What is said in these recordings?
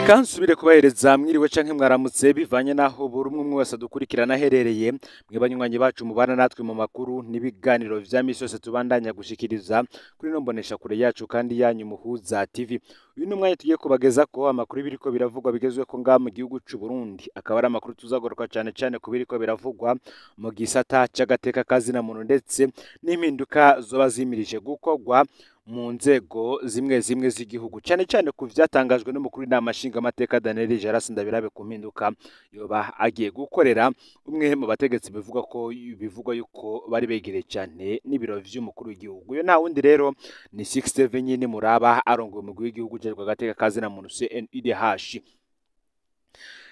Reka nsubire kubahereza mwiriwe canke mwaramutse, bivanye naho buri umwe umwe wese adukurikirana aherereye. Mwe banywanyi bacu mubana natwe mu makuru n'ibiganiro vya misi yose tubandanya gushikiriza kuri ino mbonesha kure yacu kandi yanyu Muhuza TV. Uyu ni umwanya tugiye kubageza ko amakuru biriko biravugwa bigezweko ngaha mu gihugu c'u Burundi, akaba ari amakuru tuzagaruka cane cane ku biriko biravugwa mu gisata c'agateka kazina muntu ndetse n'impinduka zoba zimirije gukorwa mu nzego zimwe zimwe z'igihugu, cane cane ku vyatangajwe n'umukuru w'inama nshingamateka Daniel Jaras Ndabirabe ku mpinduka yoba agiye gukorera umwe mu bategetsi bivugwa ko bivugwa yuko bari begereye cane n'ibiro vy'umukuru w'igihugu. Uyo nta wundi rero ni Sixte nyine muraba arongoye umugwi w'igihugu ujejwe agateka kazina muntu CNIDH.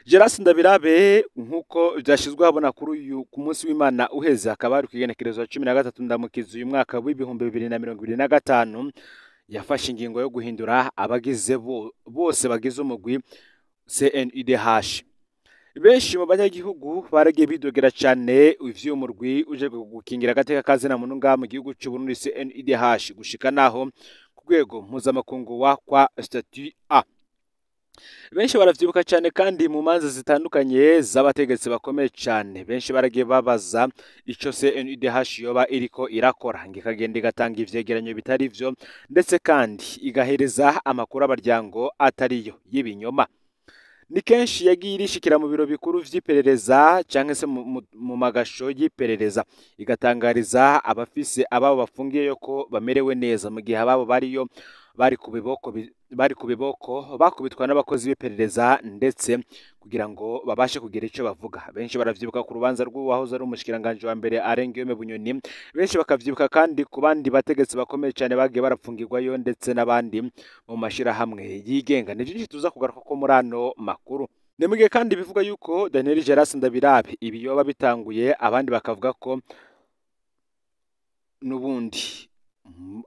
Gerasi Ndabirabe, nk'uko vyashizwe habona kuri uyu ku munsi w'Imana uheze, akaba ari kw'igenekerezo ya 13 Ndamukiza uyu mwaka w'2025, yafashe ingingo yo guhindura abagize bose bagize umugwi CNIDH. Benshi mu banyagihugu baragiye bidogera cane ivy'uyu murwi ujejwe gukingira agateka kazina muntu ngaha mu gihugu c'u Burundi CNIDH, gushika naho ku rwego mpuzamakungu wakwa statut A. Benshi baravyibuka cane kandi mu manza zitandukanye z'abategetsi bakomeye cane, benshi baragiye babaza ico CNIDH yoba iriko irakora, ngo ikagenda igatanga ivyegeranyo bitari vyo, ndetse kandi igahereza amakuru abaryango atariyo y'ibinyoma. Ni kenshi yagiye irishikira mu biro bikuru vy'iperereza canke se mu magasho y'iperereza, igatangariza abafise ababo bafungiyeyo ko bamerewe neza, mu gihe ababo bariyo bari ku biboko bakubitwa n'abakozi b'iperereza, ndetse kugira ngo babashe kugira ico bavuga. Benshi baravyibuka ku rubanza rw'uwahoze ari umushikiranganji wa mbere Alain Guillaume Bunyoni, benshi bakavyibuka kandi ku bandi bategetsi bakomeye cane bagiye barapfungirwayo, ndetse n'abandi mu mashirahamwe yigenga. Ni vyinshi tuza kugaruka ko muri ano makuru. Ni mugihe kandi bivuga yuko Daniel Geras Ndabirabe ibi yoba bitanguye, abandi bakavuga ko n'ubundi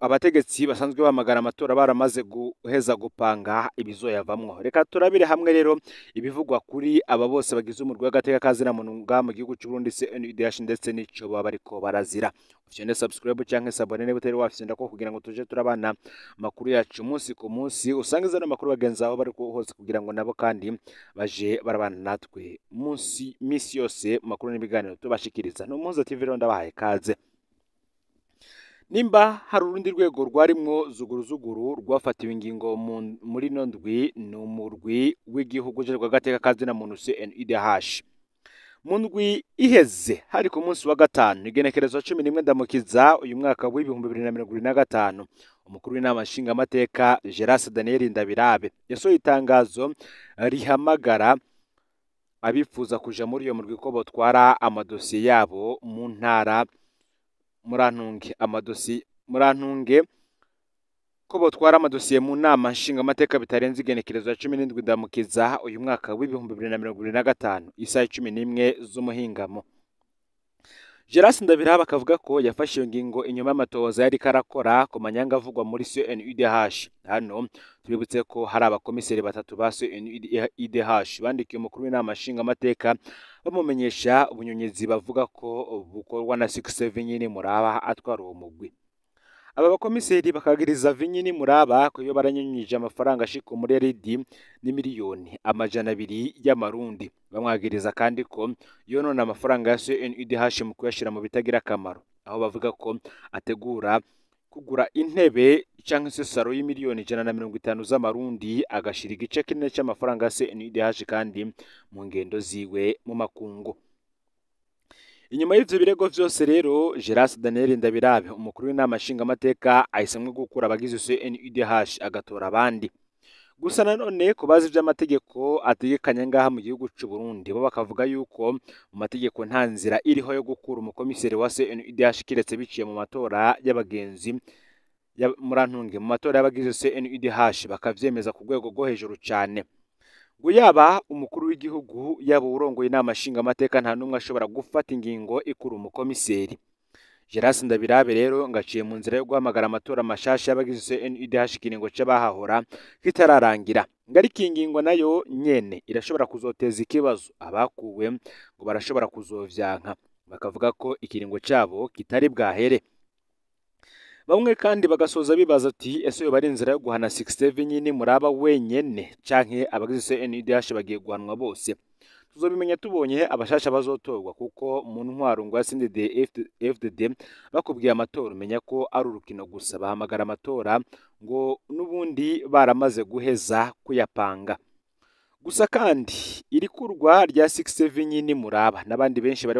abategetsi basanzwe bamagana amatora baramaze guheza gupanga ibizoyavamwo. Reka turabire hamwe rero ibivugwa kuri aba bose bagize umurwi w'agateka kazina muntu ngaha mu gihugu c'u Burundi CNIDH, ndetse n'ico baba bariko barazira. Ufyonde subscribe canke s'abonner niba utari wafyonda ko, kugira ngo tuje turabana amakuru yacu umunsi ku munsi, usangize ano makuru bagenzi aho bari hose, kugira ngo nabo kandi baje barabana natwe munsi misi yose mu makuru n'ibiganiro tubashikiriza. Ni Umuhuza TV rero, ndabahaye kaze. Nimba hari urundi rwego rwarimwo zuguruzuguru rwafatiwe ingingo muri ino ndwi, ni umurwi w'igihugu ujejwe agateka kazina muntu CNIDH. Mu ndwi iheze, hari ku munsi wa gatanu, igenekerezo 11 Ndamukiza uyu mwaka w'2025, umukuru w'inama nshingamateka Geras Daniel Ndabirabe yasohoye itangazo rihamagara abifuza kuja muri iyo murwi ko botwara amadosiye yabo mu ntara, murantunge amadosiye, murantunge, ko botwara amadosiye mu nama nshingamateka bitarenze igenekerezo ya 17 Ndamukiza uyu mwaka w'2025, isaha 11 z'umuhingamo. Geras Ndabirabe akavuga ko yafashe iyo ngingo inyuma y'amatohoza yariko arakora ku manyanga avugwa muri CNIDH. Hano tubibutse ko hari abakomiseri batatu ba CNIDH bandikiye umukuru w'inama nshingamateka bamumenyesha ubunyonyezi bavuga ko bukorwa na Sixte nyine muraba atwara uwo mugwi. Aba bakomiseri bakagiriza Vinyini Muraba ko iyo baranyonyije amafaranga ashika umuriyaridi n'imiliyoni 200 y'amarundi. Bamwagiriza kandi ko yonona amafaranga ya CNIDH mu kuyashira mu bitagira akamaro, aho bavuga ko ategura kugura intebe canke se saro y'imiliyoni 150 z'amarundi, agashira igice kinini c'amafaranga ya CNIDH kandi mu ngendo ziwe mu makungu. Inyuma y'ivyo birego vyose rero, Geras Daniel Ndabirabe, umukuru w'inama nshingamateka, ahisemwo gukura abagize CNIDH agatora abandi. Gusa nanone ku bazi ivy'amategeko ategekanya ngaha mu gihugu c'u Burundi, bo bakavuga yuko mu mategeko nta nzira iriho yo gukura umukomiseri wa CNIDH kiretse biciye mu matora y'abagenzi, murantunge, mu matora y'abagize CNIDH, bakavyemeza ku rwego rwo hejuru cane. Ngo yaba umukuru w'igihugu, yaba uwurongoye inama nshingamateka, nta n'umwe ashobora gufata ingingo ikura umukomiseri. Geras Ndabirabe rero ngaciye mu nzira yo guhamagara amatora mashasha y'abagize CNIDH ikiringo c'abahahora kitararangira. Ngo ariko iyi ngingo nayo nyene irashobora kuzoteza ikibazo, abakuwe ngo barashobora kuzovyanka bakavuga ko ikiringo cabo kitari bwahere. Bamwe kandi bagasoza bibaza ati ese yoba ari inzira yo guhana Sixte Vinyini Muraba wenyene canke abagize CNIDH bagiye guhanwa bose? Tuzobimenya tubonye abashasha bazotorwa, kuko mu ntwaro ngo ya CNDD FDD bakubwiye amatora umenya ko ari urukino gusa, bahamagara amatora ngo n'ubundi baramaze guheza kuyapanga. Gusa kandi iri kurwa rya Sixte Vinyini Muraba n'abandi benshi bari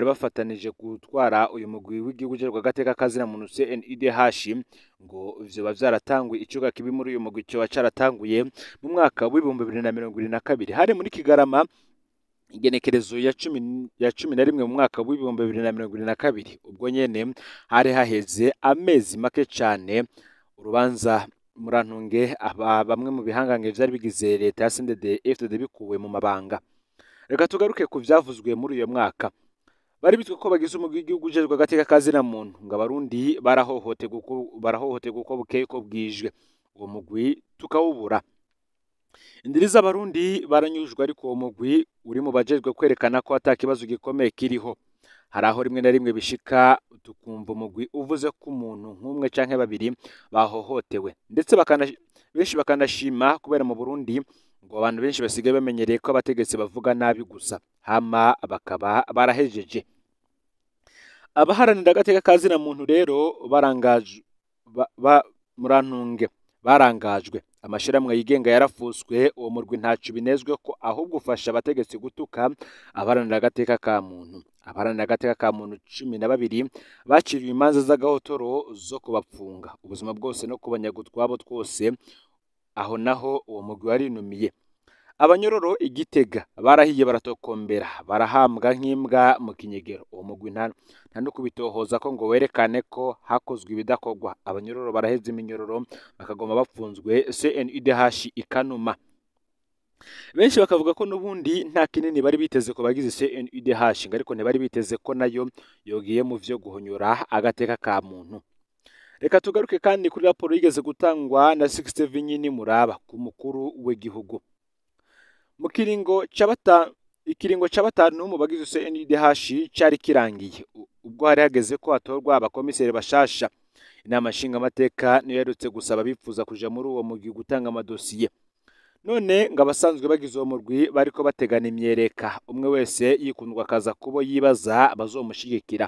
bafatanije gutwara uyu mugwi w'igihugu ujejwe agateka kazina muntu CNIDH, ngo vyoba vyaratanguye icuka kibi muri uyu mugwi coba caratanguye mu mwaka w'2022, hari muri Kigarama, igenekerezo ya 11 mu mwaka w'2022. Ubwo nyene hari haheze amezi make cane urubanza, murantunge, aba bamwe mu bihangange vyari bigize leta ya CNDD FDD bikuwe mu mabanga. Reka tugaruke ku vyavuzwe muri uyo mwaka. Bari bitwa ko bagize umugwi w'igihugu ujejwe agateka kazina muntu, ngo Abarundi barahohoterwa uko bukeye uko bwijwe, uwo mugwi tukawubura. Indiri z'Abarundi baranyujwe, ariko uwo mugwi uri mu bajejwe kwerekana ko ata kibazo gikomeye kiriho. Hari aho rimwe na rimwe bishika tukumva umugwi uvuze ko umuntu nk'umwe canke babiri bahohotewe, ndetse benshi bakanashima, kubera mu Burundi ngo abantu benshi basigaye bamenyereye ko abategetsi bavuga nabi gusa, hama bakaba barahejeje. Abaharanira agateka kazina muntu rero barangajwe murantunge, barangajwe, amashirahamwe yigenga yarafuswe. Uwo murwi ntaco binezwe ko ahubwo ufasha abategetsi gutuka abaharanira agateka ka muntu. Abaharanira agateka ka muntu 12 baciriwe imanza z'agahotoro zo kubapfunga ubuzima bwose no kubanyaga utwabo twose. Aho naho uwo mugwi warinumiye. Abanyororo igitega barahiye, baratokombera, barahambwa nk'imbwa mu kinyegero. Uwo mugwi nta no kubitohoza ko ngo werekane ko hakozwe ibidakorwa. Abanyororo baraheza iminyororo bakagoma bapfunzwe, CNIDH ikanuma. Benshi bakavuga ko n'ubundi nta kinini bari biteze ku bagize CNIDH, ngo ariko ntibari biteze ko nayo yogiye mu vyo guhonyora agateka ka muntu. Reka tugaruke kandi kuri raporo yigeze gutangwa na Sixte Vinyini Muraba ku mukuru w'igihugu. Mu kiringo c'abata ikiringo ca batanu mu bagize CNIDH cari kirangiye, ubwo hari hageze ko hatorwa abakomiseri bashasha. Inama nshingamateka niyo yaherutse gusaba abifuza kuja muri uwo mugwi gutanga amadosiye. None ngo abasanzwe bagize uwo murwi bariko bategana imyereka, umwe wese yikundwa akaza kubo yibaza bazomushigikira.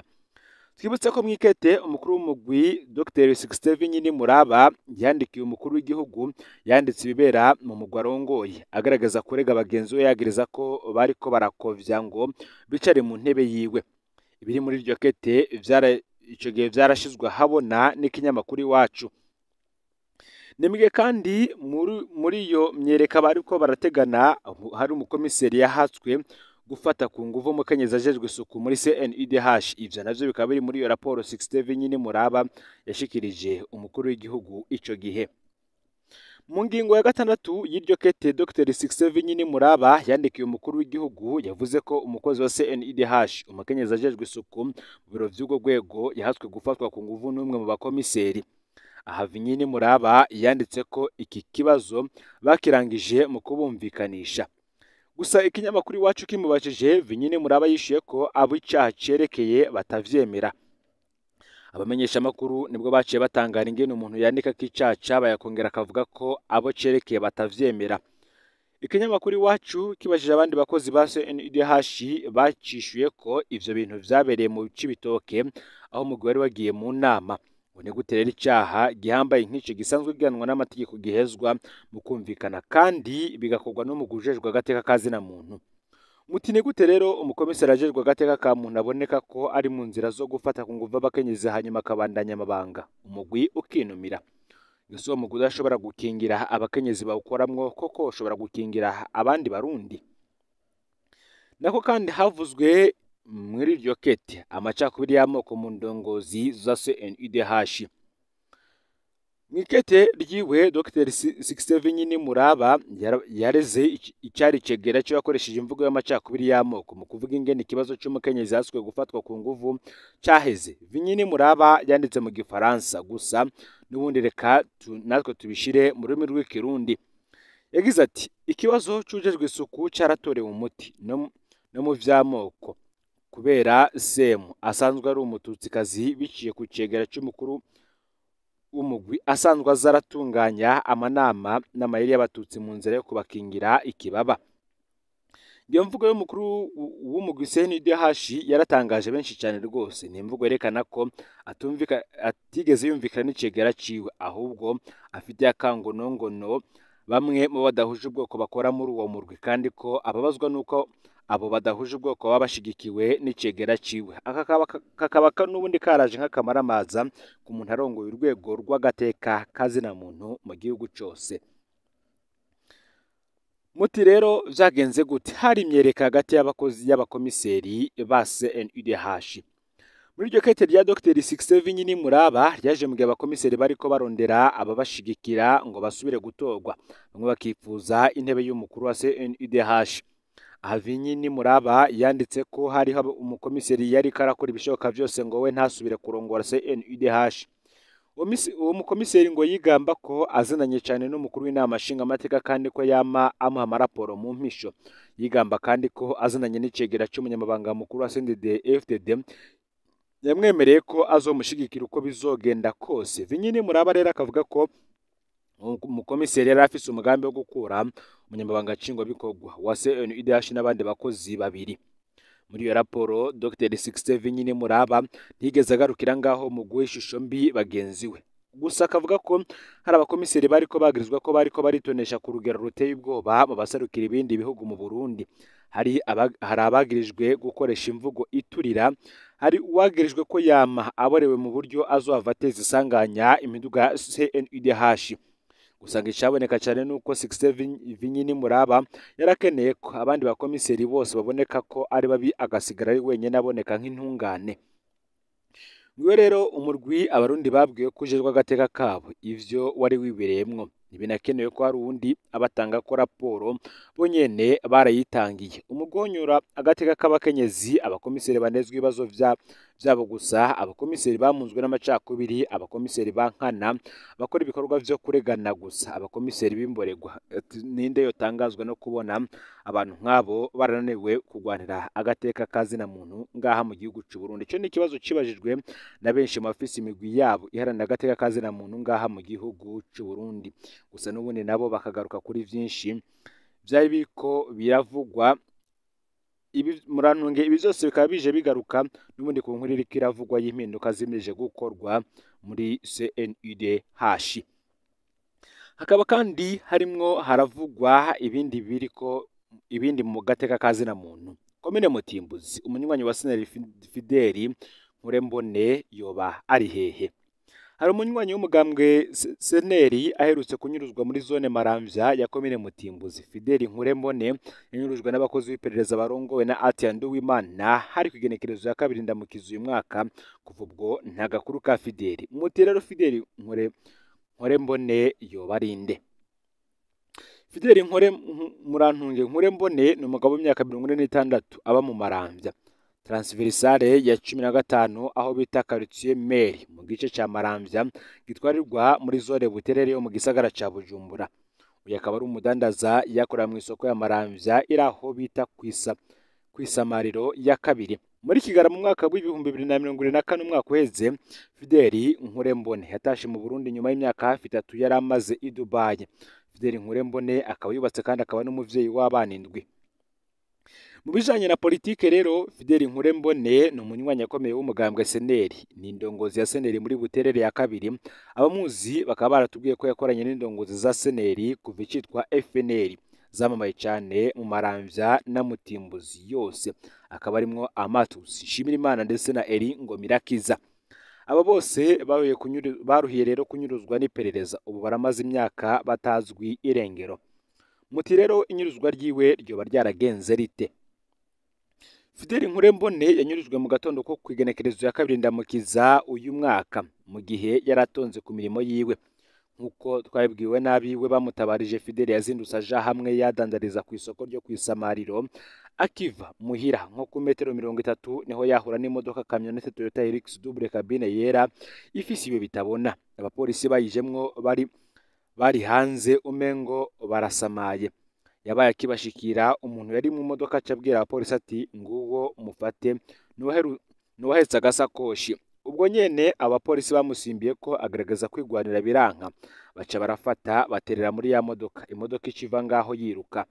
Twibutse ko mwikete umukuru w'umugwi Dr Sixte Vinyini Muraba yandikiye umukuru w'igihugu, yanditse ibibera mu mugwi arongoye, agaragaza kurega bagenzi we yagiriza ko bariko barakovya ngo bicare mu ntebe yiwe. Ibiri muri iryo kete vyara ico gihe vyarashizwe ahabona n'ikinyamakuru Iwacu. Nimige kandi muri iyo myereka bariko barategana, hari umukomiseri yahatswe gufata ku nguvu umukenyezi ajejwe isuku muri CNIDH. Ivyo navyo bikaba biri muri iyo raporo Sixte Vinyini Muraba yashikirije umukuru w'igihugu ico gihe. Mu ngingo ya gatandatu y'iryo kete Dr Sixte Vinyini Muraba yandikiye umukuru w'igihugu, yavuze ko umukozi wa CNIDH, umukenyezi ajejwe isuku mu biro vy'urwo rwego, yahatswe gufatwa ku nguvu n'umwe mu bakomiseri. Aha Vinyini Muraba yanditse ko iki kibazo bakirangije mu kubumvikanisha. Gusa ikinyamakuru Iwacu kimubajije, Vinyini Muraba yishuye ko abo icaha cerekeye batavyemera. Abamenyeshamakuru nibwo baciye batangara ingene umuntu yandika ko icaha cabaye akongera akavuga ko abo cerekeye batavyemera. Ikinyamakuru Iwacu kibajije abandi bakozi ba CNIDH, bacishuye ko ivyo bintu vyabereye mu Cibitoke, aho umugwi wari wagiye mu nama. Ngo ni gute rero icaha gihambaye nk'ico gisanzwe gihanwa n'amategeko gihezwa mu kumvikana, kandi bigakorwa n'umugwi ujejwe agateka kazina muntu? Muti ni gute rero umukomiseri ajejwe agateka ka muntu aboneka ko ari mu nzira zo gufata ku nguvu abakenyezi, hanyuma akabandanya amabanga, umugwi ukinumira? Ese uwo mugwi udashobora gukingira abakenyezi bawukoramwo, koko ushobora gukingira abandi Barundi? Nako kandi havuzwe muri iryo kete amacakubiri y'amoko mu ndongozi za CNIDH. Mw'ikete ryiwe, Dr Sixte Vinyini Muraba yareze icari cegera co yakoresheje imvugo y'amacakubiri y'amoko mu kuvuga ingene ikibazo c'umukenyezi yaswe gufatwa ku nguvu caheze. Vinyini Muraba yanditse mu Gifaransa, gusa n'ubundi reka natwe tubishire mu rurimi rw'Ikirundi. Yagize ati: "Ikibazo c'uwujejwe isuku caratorewe umuti no mu vy'amoko." Kubera Semu asanzwe ari umututsikazi, biciye ku cegera c'umukuru w'umugwi asanzwe aza aratunganya amanama n'amayeri y'abatutsi mu nzira yo kubakingira ikibaba. Iyo mvugo y'umukuru w'umugwi CNDH yaratangaje benshi cyane rwose. Ni imvugo yerekana ko atumvika, atigeze yumvikana n'icegera ciwe, ahubwo afite akangonongono bamwe mu badahuje ubwoko bakora muri uwo murwi, kandi ko ababazwa nuko abo badahuje ubwoko baba bashigikiwe n'icegera ciwe. Aka kakaba n'ubundi karaje nk'akamaramaza ku muntu arongoye urwego rw'agateka kazina muntu mu gihugu cose. Muti rero vyagenze gute? Hari imyereka hagati y'abakozi y'abakomiseri ba CNUDH. Muri iryo kete rya Dr. Sixte Vinyini Muraba ryaje mu gihe abakomiseri bariko barondera ababashigikira ngo basubire gutorwa, bamwe bakifuza intebe y'umukuru wa CNUDH. Aha Vinyini Muraba yanditse ko hariho umukomiseri yariko arakora ibishoboka vyose ngo we ntasubire kurongora CNUDH. Uwo mukomiseri ngo yigamba ko azinanye cyane n'umukuru w'inama nshingamateka, kandi ko yama amuha amaraporo mu mpisho. Yigamba kandi ko azinanye n'icegera c'umunyamabanga mukuru wa CNDD-FDD, yamwemereye ko azomushigikira uko bizogenda kose. Vinyini Muraba rero akavuga ko umukomiseri yari afise umugambi wo gukura umunyamabanga nshingwabikorwa wa CNUDH n'abandi bakozi babiri. Muri iyo raporo Dr. Sixte Vinyini Muraba ntiyigeze agarukira ngaho mu guha ishusho mbi bagenzi we. Gusa akavuga ko hari abakomiseri bariko bagirizwa ko bariko baritonesha ku rugero ruteye ubwoba mu baserukira ibindi bihugu mu Burundi. Hari abagirijwe gukoresha imvugo iturira, hari uwagirijwe ko yama aborewe mu buryo azohava ateza isanganya imiduga ya CNUDH. Gusa ngo icaboneka cyane nuko Sixte Vinyini Muraba yarakeneye ko abandi bakomiseri bose baboneka ko ari babi, agasigara ari wenyene aboneka nk'intungane. Niwe rero umurwi abarundi babwiwe ko ujejwe agateka kabo, ivyo wari wibereyemwo. Ntibinakenewe ko hari uwundi abatanga ko raporo, bo nyene barayitangiye. Umugonyura agateka k'abakenyezi, abakomiseri banezwe ibibazo vyabo gusa, abakomiseri bamunzwe n'amacakubiri, abakomiseri bankana bakora ibikorwa vyo kuregana gusa, abakomiseri b'imboregwa. Ninde yotangazwa no kubona abantu nk'abo barananiwe kugwanira agateka kazina muntu ngaha mu gihugu c'u Burundi? Ico ni ikibazo cibajijwe na benshi mu bafise imigwi yabo iharanira agateka kazina muntu ngaha mu gihugu c'u Burundi. Gusa n'ubundi nabo bakagaruka kuri vyinshi vyari biriko biravugwa. Ibi murantunge, ibi vyose bikaba bije bigaruka n'ubundi ku nkuru iriko iravugwa y'impinduka zimirije gukorwa muri CNUDH. Hakaba kandi harimwo haravugwa ibindi biriko ibindi mu gateka kazina muntu. Komine Mutimbuzi, umunywanyi wa Seneri Fideli Nkurembone yoba ari hehe? Hari umunywanyi w'umugambwe Seneri aherutse kunyuruzwa muri zone Maramvya ya komine Mutimbuzi. Fideli Nkurembone yanyurujwe n'abakozi b'iperereza barongowe na Atiya Nduwimana hari ku igenekerezo ya 2 Ndamukiza uyu mwaka. Kuva ubwo nta gakuru ka Fideli. Muti rero Fideli Nkurembone yoba ari nde? Fideli Murantunge Nkurembone ni umugabo w'imyaka 46 aba mu Maramvya, transversale ya 15 aho bita quartier Meri mu gice ca Maramvya gitwarirwa muri zone Buterere yo mu gisagara ca Bujumbura. Uyu akaba ari umudandaza yakorera mu isoko ya Maramvya iri aho bita kwisamariro ya kabiri. Muri Kigarama mu mwaka w'2024, umwaka uheze, Fideli Nkurembone yatashe mu Burundi nyuma y'imyaka hafi 3 yari amaze i Dubai. Fideli Nkurembone akaba yubatse kandi akaba n'umuvyeyi w'abana 7. Mu bijanye na politike rero, Fideli Nkurembone ni umunywanyi akomeye w'umugambwe Seneri, ni indongozi ya Seneri muri Buterere ya kabiri. Abamuzi bakaba baratubwiye ko yakoranye n'indongozi za Seneri kuva icitwa FNL, zamamaye cyane mu Maramvya na Mutimbuzi yose, akaba arimwo Amatus Nshimirimana ndetse na Eri Ngomirakiza. Aba bose baruhiye rero kunyuruzwa n'iperereza, ubu baramaze imyaka batazwi irengero. Muti rero inyuruzwa ryiwe ryoba ryaragenze rite? Fideli Nkurembone yanyurujwe mu gatondo ko ku igenekerezo ya 2 Ndamukiza uyu mwaka, mu gihe yaratonze ku mirimo yiwe. Nkuko twabibwiwe n'abiwe bamutabarije, Fideli yazindutse aja hamwe yadandariza ku isoko ryo kwisamariro, akiva muhira nko ku metero 30 niho yahura n'imodoka kamyonete Toyota Hilux double cabine yera ifise ibyo bitabona. Abapolisi bayijemwo bari hanze umengo barasamaye. Yabaye akibashikira, umuntu yari mu modoka aca abwira abapolisi ati: "Nguwo mufate, nuwahetse agasakoshi." Ubwo nyene abapolisi bamusimbiye ko agerageza kwigwanira biranka, baca barafata baterera muri ya modoka, imodoka ica iva ngaho yiruka.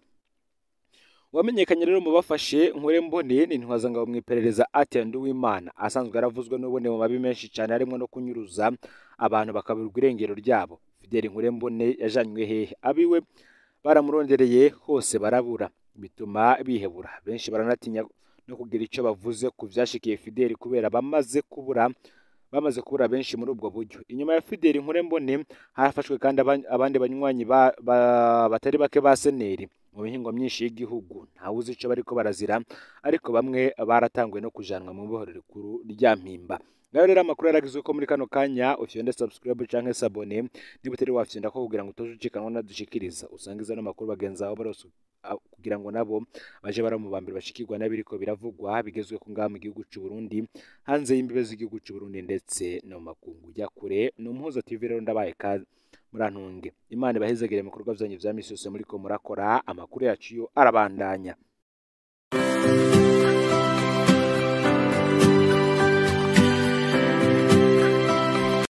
Uwamenyekanye rero mu bafashe Nkurembone ni Intwazangabo mw'iperereza Atien Nduwimana, asanzwe yaravuzwe n'ubundi mu mabi menshi cane harimwo no kunyuruza abantu bakaburirwa irengero ryabo. Fidele Nkurembone yajanywe hehe? Abiwe baramurondereye hose barabura, bituma bihebura. Benshi baranatinya no kugira ico bavuze ku vyashikiye Fidele kubera bamaze kubura benshi muri ubwo buryo. Inyuma ya Fidele Nkurembone harafashwe kandi abandi banywanyi batari bake ba seneri mu mihingo myinshi y'igihugu. Ntawuzi ico bariko barazira, ariko bamwe baratanguye no kujanwa mu ibohero rikuru rya Mpimba. Ngayo rero amakuru yaragizwe ko muri kano kanya. Ufyonde subscribe canke s'abonner niba utari wafyonda ko, kugira ngo utojucikanwa nadushikiriza. Usangiza no makuru bagenzi bawe barose kugira ngo nabo baje baramubambira bashikirwa n'abiriko biravugwa bigezwe ko ngaha mu gihugu c'u Burundi, hanze y'imbibe z'igihugu c'u Burundi, ndetse no mu makungu ya kure. Ni Umuhuza TV rero, ndabaye kaze, murantunge. Imana ibahezagire mu bikorwa vyanyu vya misi yose muriko murakora. Amakuru yacu yo arabandanya.